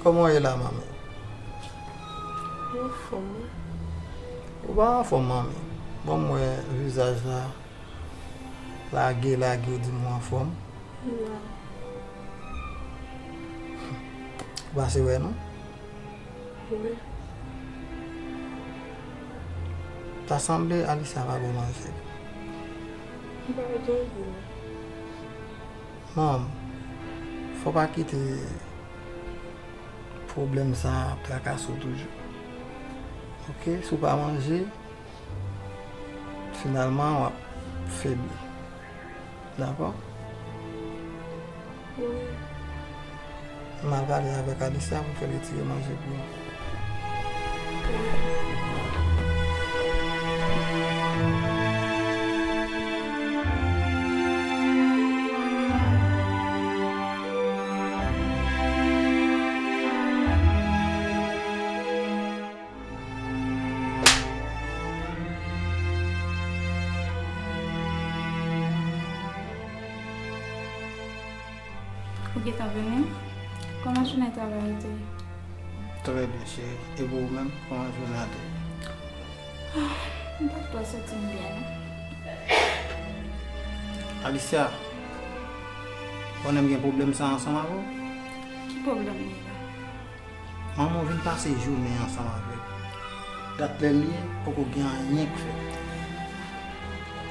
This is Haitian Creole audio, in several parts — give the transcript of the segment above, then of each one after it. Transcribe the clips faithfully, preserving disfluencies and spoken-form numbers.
Kòman w ye la, manmi? Mwen anfòm, wi. Ou pa anfòm, manmi. Bon, m wè vizaj la lage, lage, ou di m ou anfòm. Non. Ou pase wè, non? Wi. Ta sanble Alicia pa bon manje. M pa gen gou. Manm, fò pa kite pwoblèm sa ap trakase w toujou. Oke, si w pa manje, finalman w ap febli. Dakò? Wi. M al pale avèk Alicia pou m fè l retire manje pou ou. Ou gentan vini? Kòman jounen travay ou te ye? Trè byen, cheri. E pou ou menm, kòman jounen an te ye? Ah, m pa twò santi m byen, non. Alicia, konnen m gen pwoblèm sa ansanm avè w? Ki pwoblèm li ye la? Manman w vin pase jounen ansanm avè w. Dat lè l ye, poko gen anyen k fèt.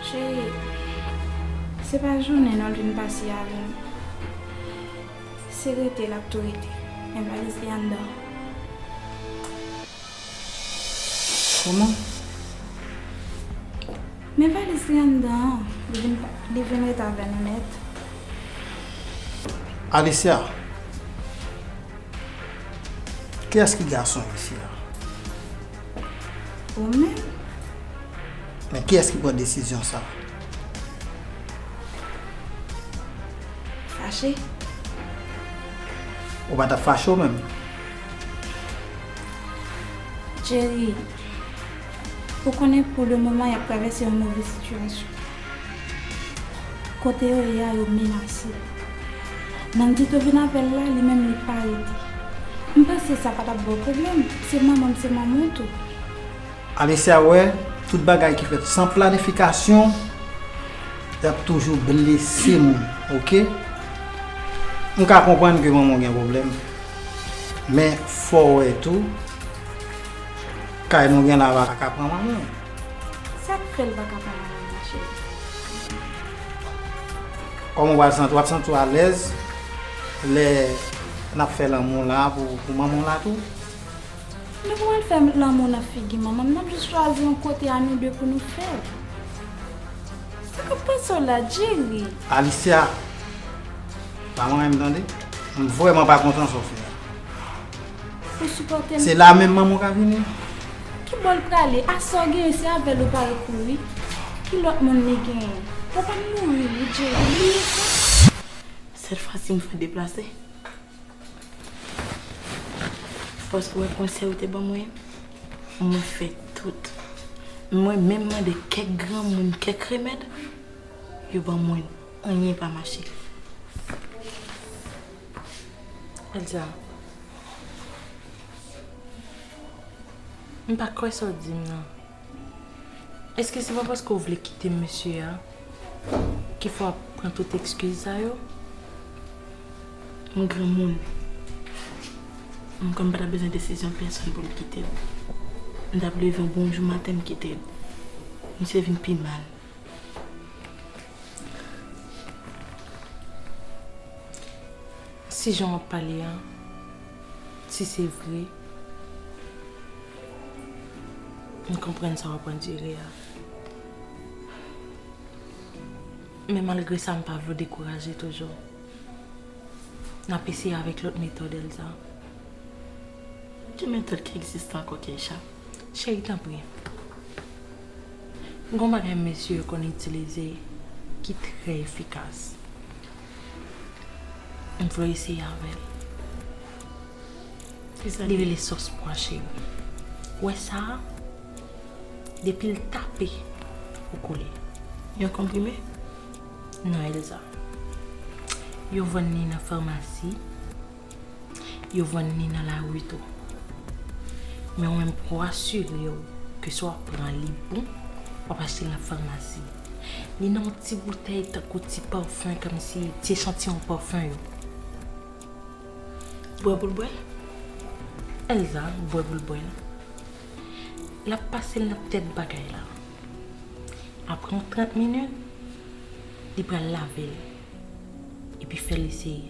Cheri, se pa jounen non l vin pase avè m. Se rete l ap tou rete. Men valiz li anndan. Kòman? Men valiz li anndan an. Li vin, li vin rete avè nou nèt. Alicia, kiyès ki gason isi a? Ou menm. Men kiyès ki pran desizyon sa? Fache. Ou pa t ap fache w menm? Jerry, ou konnen pou le moman y ap travèse yon move sitiyasyon. Kote yo ye a, yo menase. Nandito vin avè l la, li menm li pa rete. M panse sa pa t ap ba w pwoblèm. Se manman m, se manman w tou. Alicia wè, tout bagay ki fèt san planifikasyon, y ap toujou blese moun, oke? M ka konprann ke manman w gen pwoblèm, men fò w wè tou, kay nou gen la pa ka pran manman w. Sa k fè l pa ka pran manman m, cheri? Kòman w pral santi, w ap santi w alèz lè n ap fè lanmou la pou, pou manman w la tou? Nou pral fè lanmou nan figi manman m, n ap jis chwazi yon kote a nou de pou nou fè l. Sa k ap pase w la, Jerry? Alicia, pa manyen m tande. M vrèman pa kontan sa w fè a. Ou sipòte m. Se la menm manman w ka vini. Ki bò l prale? A sa w genyen, se avè l ou pral kouri. Ki lòt moun li genyen? Ou pa mouri wi, Jerry. Bliye sa. Sèt fwa si m fè deplase. Paske w wè konsèy ou te ban mwen, mwen fè tout. Mwen menm mande kèk granmoun, kèk remèd, yo ban mwen anyen pa mache. Elsa, m pa kwè sa w di m nan. Èske se pa paske w vle kite mesye a ki fè w ap pran tout ekskiz sa yo? M granmoun. M kwè m pa t ap bezwen desizyon pèsonn pou m kite l. M t ap leve yon bon jou maten, m kite l. Misye vin pi mal. Si jan w ap pale a, si se vre, m konprann sa w ap andire a. Men malgre sa, m pa vle w dekouraje toujou. N ap eseye avèk lòt metòd, Elsa. Ki metòd ki egziste ankò, Keisha? Cheri, tanpri. Gon bagay mesye yo konn itilize ki trè efikas. M vle w eseye avè l. Kisa li rele sòs pwa, cheri. Ou wè sa a? Depi l tape, ou kole. Yon konprime? Non, Elsa. Yo vann li nan famasi. Yo vann li nan lari tou. Men ou menm pou asire w ke si w ap pran li bon, w ap achte l nan famasi. Li nan yon ti boutèy tankou ti pafen, kòmsi ti echantiyon pafen yo. Bwè pou l bwè l? Elsa, bwè pou l bwè l. L ap pase l nan tèt bagay la. Apre yon trant minit, li pral lave l. Epi fè l eseye.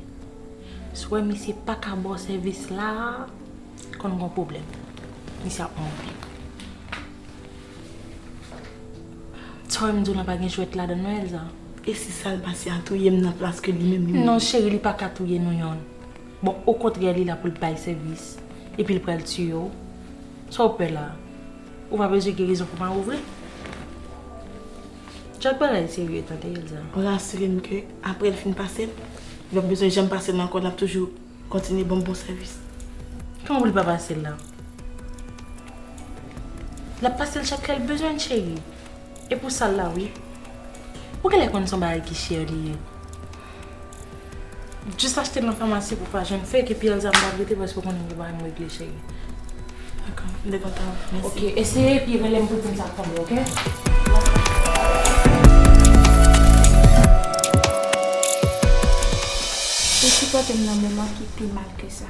Si w wè misye pa ka ba w sèvis la, konn gon pwoblèm. Misye ap mouri. Sa w wè m di w lan pa gen jwèt ladan l non, Elsa. E si sa l pase a touye m nan plas ke li menm li mouri? Non, cheri, li pa ka touye nou yonn. Bon, okontrè, li la pou l bay sèvis. Epi l pral tiye w. Sa w pè la? Ou pa bezwen gen rezon pou mari w vre? Djòl bagay serye tande, Elsa. Rasire m ke apre l fin pase l, li p ap bezwen janm pase l ankò, l ap toujou kontinye ban m bon sèvis. Kòman pou l pa pase l la? L ap pase l chak lè l bezwen l, cheri. E pou sa l la, wi. Ou genlè konn se yon bagay ki chè li ye. Jis achte l nan famasi pou w pa jwenn fake, epi Elsa m p ap rete paske w konnen m gen bagay m regle, cheri. Dakò, m te kontan, mèsi. Ok, eseye, epi rele m pou di m sa k tonbe, ok? Ou sipòte m nan moman ki pi mal ke sa.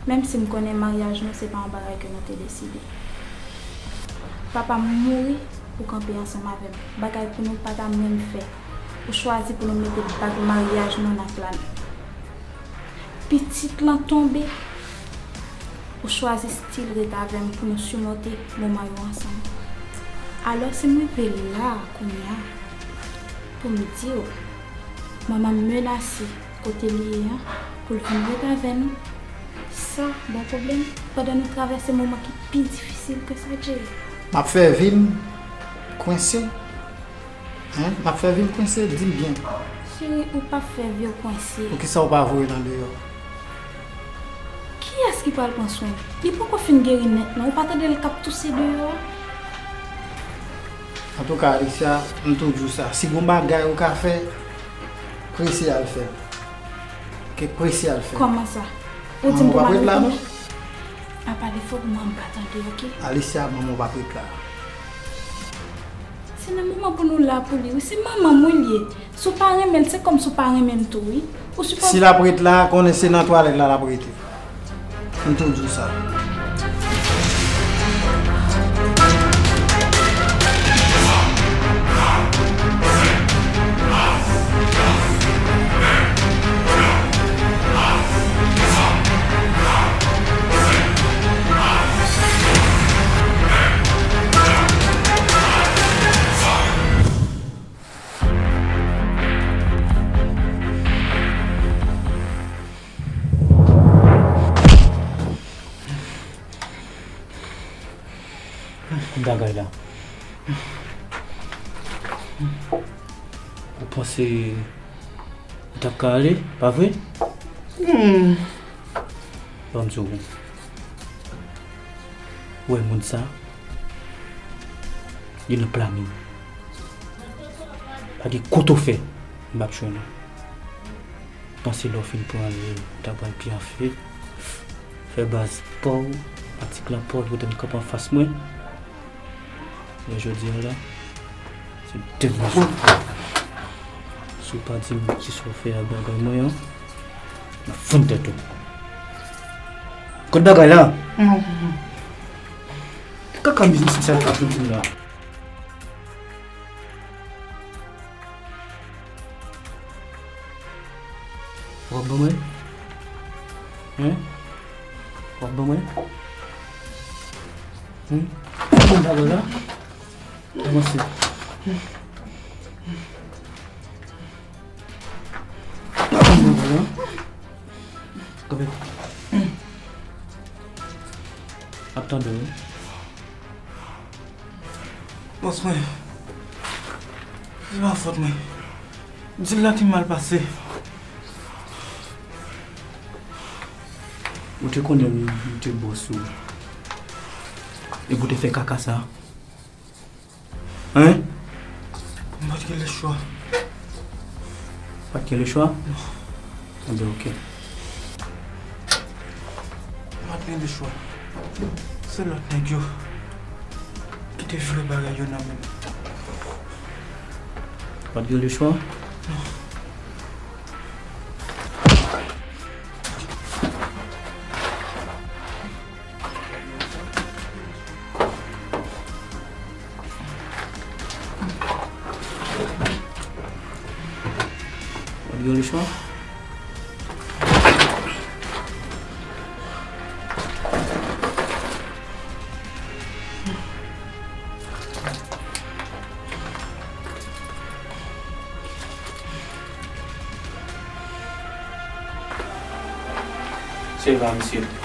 Menm si m konnen maryaj nou se pa yon bagay ke nou te deside. Papa m mouri pou kanpe ansanm avè m. Bagay pou nou pa ta menm fè. Ou chwazi pou nou mete bag maryaj nou nan pla nou. Pitit lan tonbe, ou chwazi still ret avè m pou nou simonte moman yo ansanm. Alò, si m rive la kounye a, pou m di w, manman m menase kote li ye an, pou l vin ret avè nou, sa, bon pwoblèm, pandan nou travèse moman ki pi difisil ke sa, Jerry. M ap fè vi m kwense. Hen? M ap fè vi m kwense, di m byen. Cheri, ou p ap fè vi w kwense. Poukisa w pa voye l andeyò? Kiyès ki pral pran swen l? Li poko fin geri nèt, non. Ou pa tande l k ap touse deyò a? Antouka, Alicia, m tou di w sa. Si gon bagay ou ka fè, prese al fè l. Ok, prese al fè l. Kòman sa? Ou di m pou m al reponn? Manman w p ap ret la, non. Pa pale fò pou mwen, m pa tande, ok? Alicia, manman w p ap ret la. Se nan moman pou nou la pou li, wi. Se manman m, wi, li ye. Si w pa renmen l, se kòmsi w pa renmen m tou, wi. Ou sipoze... Si l ap ret la, konnen se nan twalèt la l ap rete. M tou di w sa. Bagay la. Ou panse ou t ap ka ale, pa vre? Hmm. Ban m di w. Ou wè moun sa? Li nan planning. Pa gen kote w fè, m p ap jwenn ou. Panse lè w fin pran li, ou ta pral byen fè, fè baz pa w, atik lan pa w, pou w te vin kanpe anfas mwen. Men jodi a la, se dènye jou. Si w pa di m kisa w fè ak bagay mwen an, m ap fann tèt ou. Kot bagay la? Kaka mizik sa k ap jwenn la. W ap ban mwen? Hen? W ap ban mwen? Hen? Bon, dabò la. Avanse. W ap ban mwen la. Kanpe. Ap tande w wi. Bòs mwen, se pa fòt mwen. Dil la te mal pase. Ou te konnen wi, ou te bòs ou. Epi ou te fè kaka sa. Hein? M pa t gen lechwa. Pa t gen lechwa? Non. Enben, oke. Pa t gen lechwa. Se lòt nèg yo ki te vle bagay yo nan men m. Pa t gen lechwa? Non. Ou gen lechwa? Sèvi a misye.